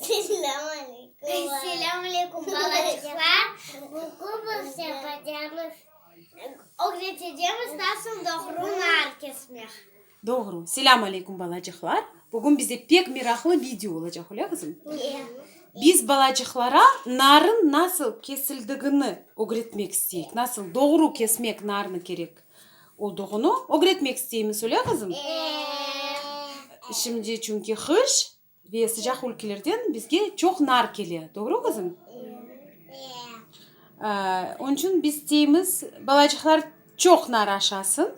Selâm aleyküm. Selâm aleyküm, balaçıqlar. Bugün biz yapacağımız, ögretecemiz nasıl doğru nar kesmek. Doğru. Selâm aleyküm, balacıqlar. Bugün bize pek meraqlı video olacaq, öyle qızım? Biz balacıqlara narın nasıl kesildigini ögretmek isteyik. Nasıl doğru kesmek narnı kerek olduğunu ögretmek isteymiz, öyle qızım? Şimdi çünki qış Ve sıcaq ülkelerden bizge çoq nar kele, doğru, qızım? Onıñ içün biz isteymiz, balacıqlar çoq nar aşasın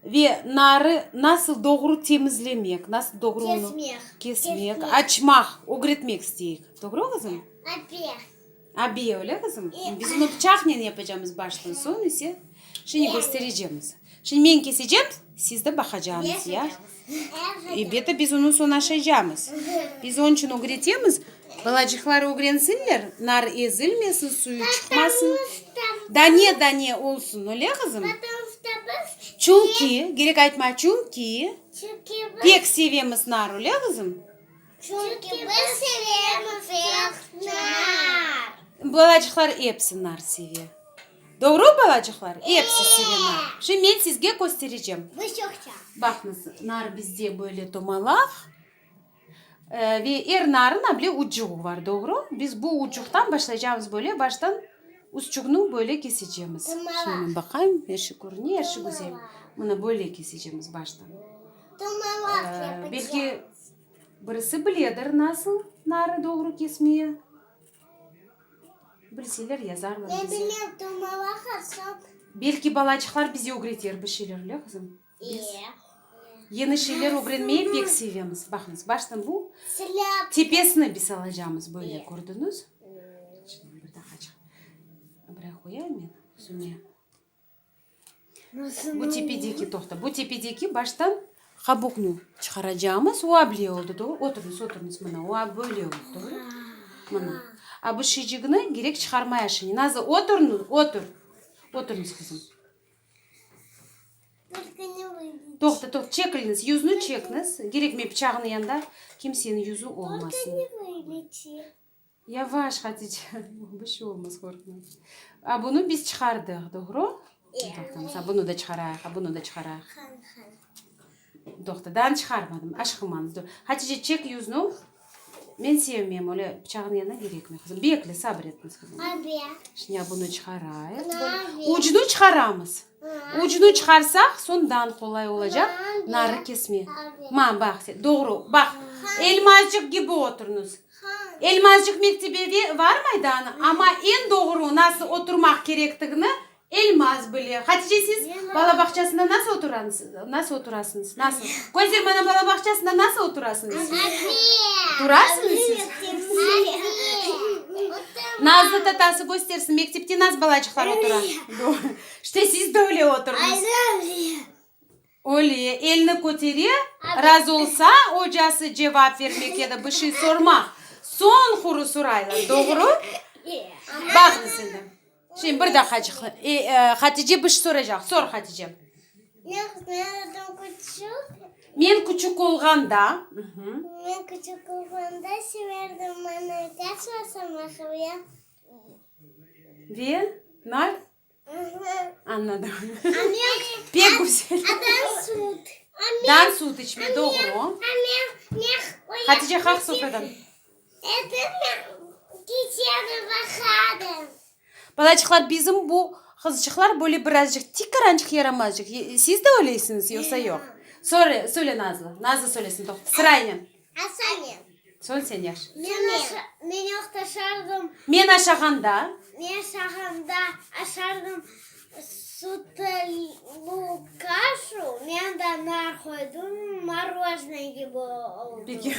ve narı nasıl doğru temizlemek, nasıl doğru onı kesmek, açmaq ögretmek isteyik, doğru, qızım? Abiye, öyle, qızım? Biz onı pıçaqnen yapacamız baştan, soñ ise şimdi kösterecemiz. Şimdi men kesecem, siz de baqacağıñız, ya? Elbette, biz onı soñ aşaycamız. Biz onıñ içün ögretemiz, balacıqlar ögrensinler, nar ezilmesin, suyu çıqmasın, dane-dane olsun, öyle, qızım? Çünki, kerek aytma, çünki pek sevemiz nar, öyle, qızım? Çünki biz sevemiz çoq nar. Balacıqlar episi nar seve. Doğru, balacıqlar? Episi seve nar. Şimdi men sizge kösterecem. Biz çoqça. Baqıñız, nar bizde böyle tomalaq. Ve er narın able ucuğı bar, doğru? Biz bu ucuqtan başlaycamız böyle, baştan usçuqnı böyle kesecemiz. Şimdi men baqayım, er şey körüne, er şey güzel. Mına böyle kesecemiz baştan. Tomalaq yapacağız. Belki Birisi biledir nasıl narı doğru kesmeye. Bilseler yazarlar Men bize. bilmem, tomalaq atsam. Belki balaçıqlar bize ögreter bir şeyler, öyle qızım? Biz E. yeni şeyler ögrenmeye pek sevemiz. Baqıñız, baştan bu Silâ. tepesini biz alacağımız böyle, kördiñiz? Şimdi bir daqaçıq buraya qoyayım men, üstüne. Bu tepedeki, toqta, bu tepedeki baştan qabuqnı çıqaracağımız, o able oldı, doğru? Oturıñız, oturıñız, mına, o böyle oldı, doğru? Mına. A bu şiycigini kerek çıqarmaya şimdi. Nazlı, oturıñız, otur. Oturıñız, qızım. Toqta, toqta, çekiliñiz, yüzüni çekiñiz. Kerek men pıçağını yanında, kimseniñ yüzü olmasın. Yavaş, Hatice, bir şey olmaz, qorqma. A bunı biz çıqardıq, doğru? Toqtañız, a bunı da çıqarayıq, a bunı da çıqarayıq. Toqta, daa çıqarmadım, aşıqmañız. Dur. Hatice, çek yüzni. Men sevmeyim, öyle pıçağın yanına kerekmey, qızım. Bekle, sabır etiniz, qızım. Şimdi a bunı çıqarayıq. Ucunu çıqaramız. Ucunu çıqarsaq, soñdan qolay olacaq narı kesme. Ma, baq sen, doğru, baq, elmazcıq kibi oturıñız. Elmazcıq mektebe varmay daa, amma eñ doğru nasıl oturmaq kerektigini Elmaz bile. Hatice, siz bala bağçasında nasıl oturasıñız? Nasıl oturasıñız? Nasıl? Köster bana, bala bağçasında nasıl oturasıñız siz? Turasıñız siz? Nazlı tatası köstersin, mektepte nasıl balacıqlar otura. İşte siz de öyle oturıñız. Öyle, elni kötere, razı olsa, ocası cevap vermek ya da bir şey sormaq. Soñ quru soraylar, doğru? Baqıñız endi. Şimdi bir daqacıq, Hatice bir şey soracaq. Sor, Hatice. Men küçük olğanda. Men küçük olğanda severdim manı kaç basamaqım ya. Ve nar? Añladım. Pek güzel. Dan süt içme, doğru. Hatice, qalq sofradan. Balaçıqlar, bizim bu qızçıqlar böyle birazcıq tikarançıq yaramazcıq. Siz de öyleysiñiz, yoqsa yoq? Söyle, söyle Nazlı. Nazlı söylesin, toqta, sıraynen. Soñ sen yaş. Men oqtaşardım. Men aşağanda. Men aşağanda aşardım sütlü kaşu, men de nar qoydım, morojnoye kibi oldı. Peki,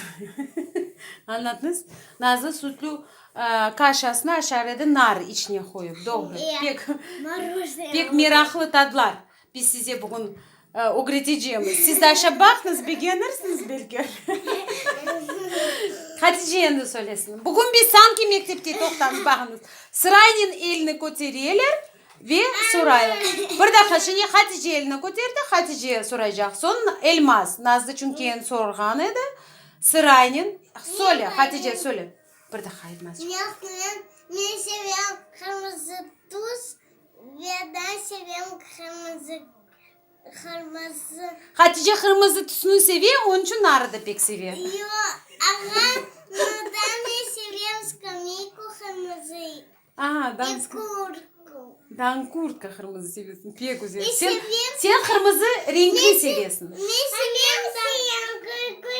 añladıñız? Nazlı sütlü kaşasını aşar edi nar içine qoyıp, doğru. Pek, pek meraqlı tadlar. Biz size bugün ögretecemiz. Siz de aşap baqıñız, begenirsiñiz belki. Hatice endi söylesin. Bugün biz sanki mektepte toqtañız, baqıñız. Sıraynen elini kötereler ve soraylar. Bir daqqa, şimdi Hatice elini köterdi, Hatice soraycaq. Soñ Elmaz, Nazlı çünki endi sorğan edi. Sıraynen. Söyle, Hatice, söyle. Bir daha Elmazçıq. Men, men sevem qırmızı tüs ve da sevem qırmızı, qırmızı. Hatice qırmızı tüsni seve, onıñ içün narı da pek seve. Yoq, ağa, no da men sevem skameyku qırmızı. Aa, İ kurtku. Dan kurtka qırmızı sevesiñ, pek güzel. Men Sen, sevem. sen qırmızı renkli sevesiñ. Men sevem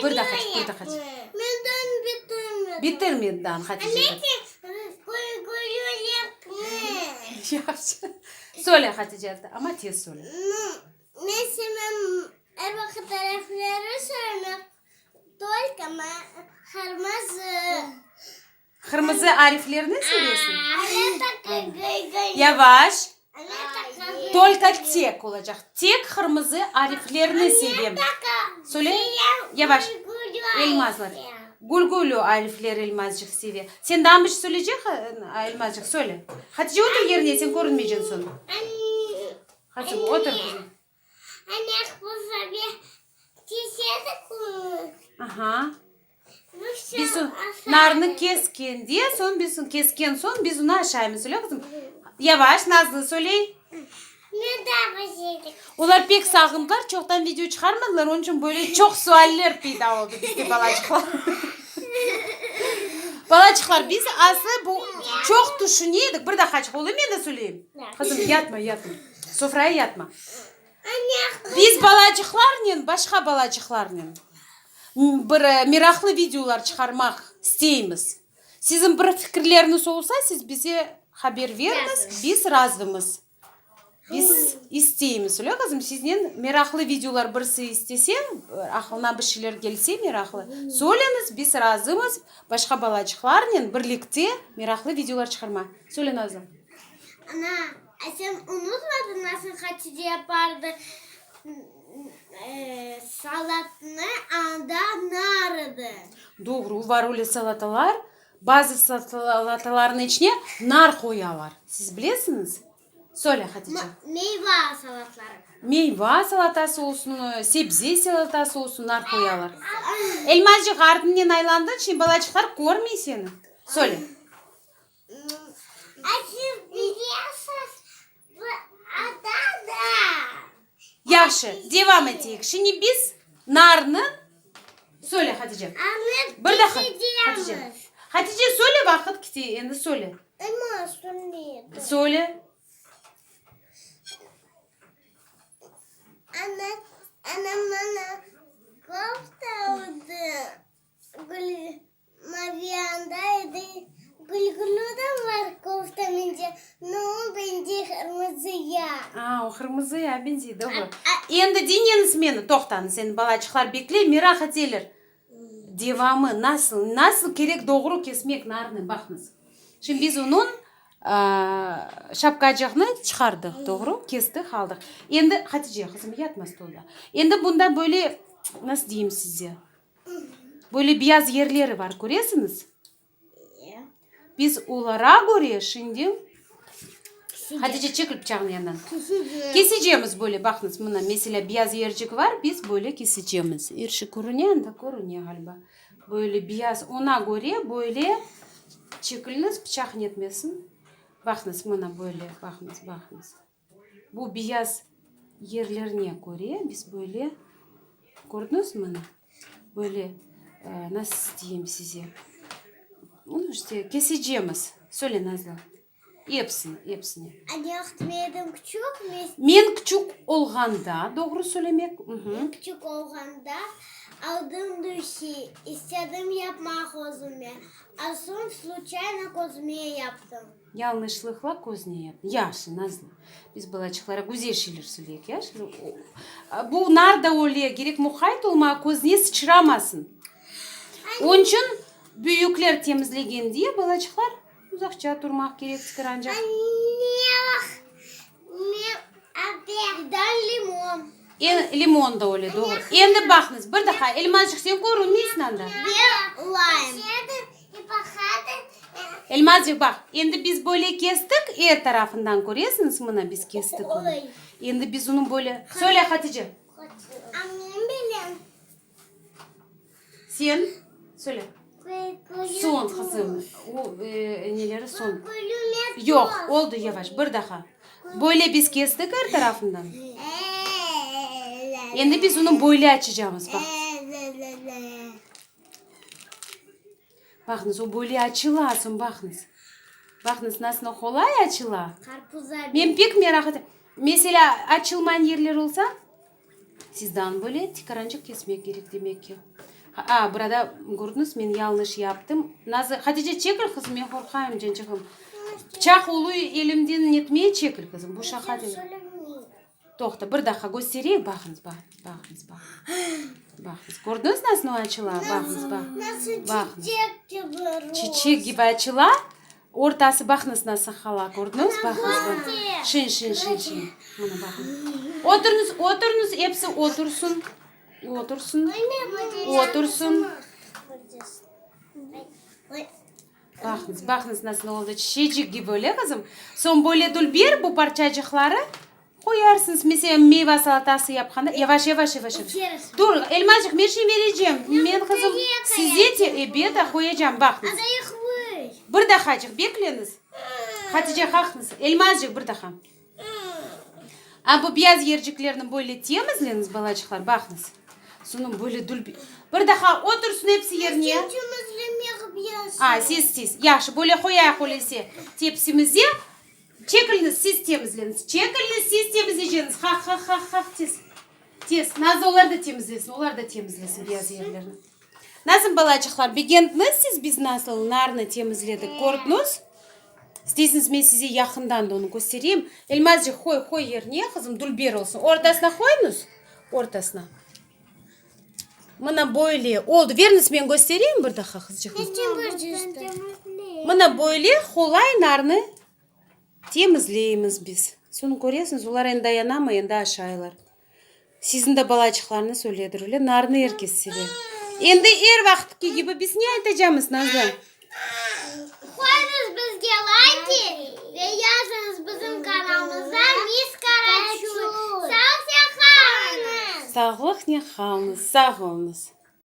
Bir daqqa, bir daqqa. Men dan bitirmedim. Bitirmedi dan, Hatice. Yahşı. Söyle, Hatice, amma tez söyle. Men sevem er vaqıt tarifleri söylemek, tolko qırmızı. Qırmızı ariflerni sevesiñ? Yavaş. Tolko tek olacaq. Tek qırmızı ariflerni sevem. Söyle. Yavaş. Elmazlar. Gülgülü arifler Elmazcıq seve. Sen daa bir şey söyleycek, Elmazcıq? Söyle. Hatice, otur yerine, sen körünmeyceksin soñ. Hatice, otur, qızım. Aha. Biz narnı keskende soñ biz kesken soñ biz onı aşaymız, öyle qızım? Yavaş, Nazlı, söyley. Olar pek sağındılar, çoqtan video çıqarmadılar, onıñ içün böyle çoq sualler peyda oldı bizde, balaçıqlar. Balaçıqlar, biz aslı bu çoq tüşüne edik. Bir daqaçıq, olayım men de söyleyim? Qızım, yatma, yatma. Sofraya yatma. Biz balacıqlarnen, başqa balacıqlarnen bir meraqlı videolar çıqarmaq isteymiz. Siziñ bir fikirleriñiz olsa, siz bize haber veriñiz, biz razımız. Biz isteymiz, öyle qızım, siznen meraqlı videolar birisi istese, aqlına bir şeyler kelse meraqlı, söyleñiz, biz razımız başqa balacıqlarnen birlikte meraqlı videolar çıqarmağa. Söyle, Nazlı. Ana, a sen unutmadıñ nasıl Hatice yapardı salatnı, anda nar edi. Doğru, var öyle salatalar, bazı salatalarnıñ içine nar qoyalar. Siz bilesiñiz? Söyle, Hatice. Meyva salatları. Meyva salatası olsun, sebze salatası olsun, nar qoyalar. Elmazcıq, artıñnen aylandıñ, şimdi balaçıqlar körmey seni. Söyle. Yahşı, devam eteyik. Şimdi biz narnı, söyle, Hatice. Bir daqqa, Hatice. Hatice, söyle, vaqıt kete, endi söyle. Söyle. Mavi anda edi, gülgülü de var kofta mence, no o benziy qırmızıya. A, o qırmızıya benziy, doğru. Endi diñleñiz meni, toqtañız, endi balaçıqlar bekley, meraq eteler. Devamı nasıl, nasıl kerek doğru kesmek narnı, baqıñız. Şimdi biz onıñ şapkacığını çıqardıq, doğru, kestik, aldıq. Endi, Hatice, qızım, yatma stolda. Endi bunda böyle, nasıl deyim size? Böyle beyaz yerleri bar, köresiñiz? Biz olara köre şimdi, Hatice, çekil pıçağını yandan. Kesecemiz böyle, baqıñız, mına, meselâ, beyaz yercik bar, biz böyle kesecemiz. Er şey körüne anda? Körüne, ğaliba. Böyle beyaz, ona köre böyle, çekiliniz, pıçaq netmesin. Baqıñız, mına böyle, baqıñız, baqıñız. Bu beyaz yerlerine köre biz böyle, kördiñizmi mına, böyle, nasıl deyim size, nu, işte, kesecemiz. Söyle, Nazlı, episini, episini. Men küçük olğanda, doğru söylemek. Men küçük olğanda aldım duhi, istedim yapmaq özüme, a soñ sluçayno közüme yaptım. Yañlışlıqla közüne yaptı. Yahşı, Nazlı. Biz balaçıqlara güzel şeyler söyleyik, ya? Bu nar da öyle, kerek muqayt olmağa, közüne sıçramasın. Onıñ içün büyükler temizlegende balaçıqlar uzaqça turmaq kerek, sıqırancaq. Limon da öyle, doğru. Endi baqıñız, bir daha, Elmazçıq, sen körünmeysiñ anda. Elmazcıq, baq, endi biz böyle kestik, er tarafından köresiñiz, mına biz kestik onı. Endi biz onı böyle, söyle, Hatice. Sen, söyle. Soñ, qızım, o, neleri soñ. Yoq, oldı, yavaş, bir daha. Böyle biz kestik er tarafından. Endi biz onı böyle açacağımız, baq. Baqıñız, o böyle açıla, soñ baqıñız. Baqıñız, nasıl qolay açıla. Men pek meraq etem. Meselâ, açılmayan yerler olsa, sizdan böyle tikarançıq kesmek kerek demek ki. A, burada, kördiñiz, men yañlış yaptım. Nazı, Hatice, çekil, qızım, men qorqayım, cançığım. Pıçaq ulu elimden netmey, çekil, qızım, bu şaqa degil. Toqta, bir daqqa köstereyik, baqıñız, baqıñız, baqıñız. Kördiñiz nasıl açıla? Baqıñız, baqıñız. Nasıl çiçek kibi. Çiçek kibi açıla. Ortası, baqıñız, nasıl qala, kördiñiz? Baqıñız, baqıñız. Şin, şin, şin, şin. Mına, baqıñız. Oturıñız, oturıñız, episi otursın. Otursın. Otursın. Baqıñız, baqıñız, nasıl oldı, çiçecik kibi, öyle, qızım? Soñ böyle dülber bu parçacıqları qoyarsıñız. Meselâ, meyva salatası yapqanda, yavaş, yavaş, yavaş, yavaş. Dur, Elmazcıq, men şimdi berecem. Men, qızım, size de, ebet, qoyacam, baqıñız. Bir daqacıq bekleñiz. Hatice, qalqıñız. Elmazcıq, bir daqa. A bu beyaz yerciklerni böyle temizleñiz, balaçıqlar, baqıñız. Sonı böyle dülber. Bir daha otursın episi yerine. A, siz, siz. Yahşı, böyle qoyayıq öylese tepsimize. Çekiliniz, siz temizleñiz. Çekiliniz, siz temizleyceñiz. Haq, haq, haq, haq, tez. Tez. Nazlı, olar da temizlesin, olar da temizlesin beyaz yerlerni. Nasıl, balaçıqlar, begendiñiz siz biz nasıl narnı temizledik, kördiñiz? İsteysiñiz, men size yaqından da onı köstereyim. Elmazcıq, qoy, qoy yerine, qızım, dülber olsun. Ortasına qoyıñız, ortasına. Mına böyle oldı. Veriñiz, men köstereyim bir daha, qızçığım. Mına böyle qolay narnı temizleymiz biz. Soñ köresiñiz, olar endi dayanamay, endi aşaylar. Siziñ de balaçıqlarıñız öyledir, öyle? Narnı er kes seve. Endi er vaqıtki kibi biz ne aytacamız, Nazlı? Qoyıñız bizge layki ve yazıñız bizim kanalımıza Miss Karaçuy. Sağ qalıñız! Sağlıqnen qalıñız, sağ oluñız!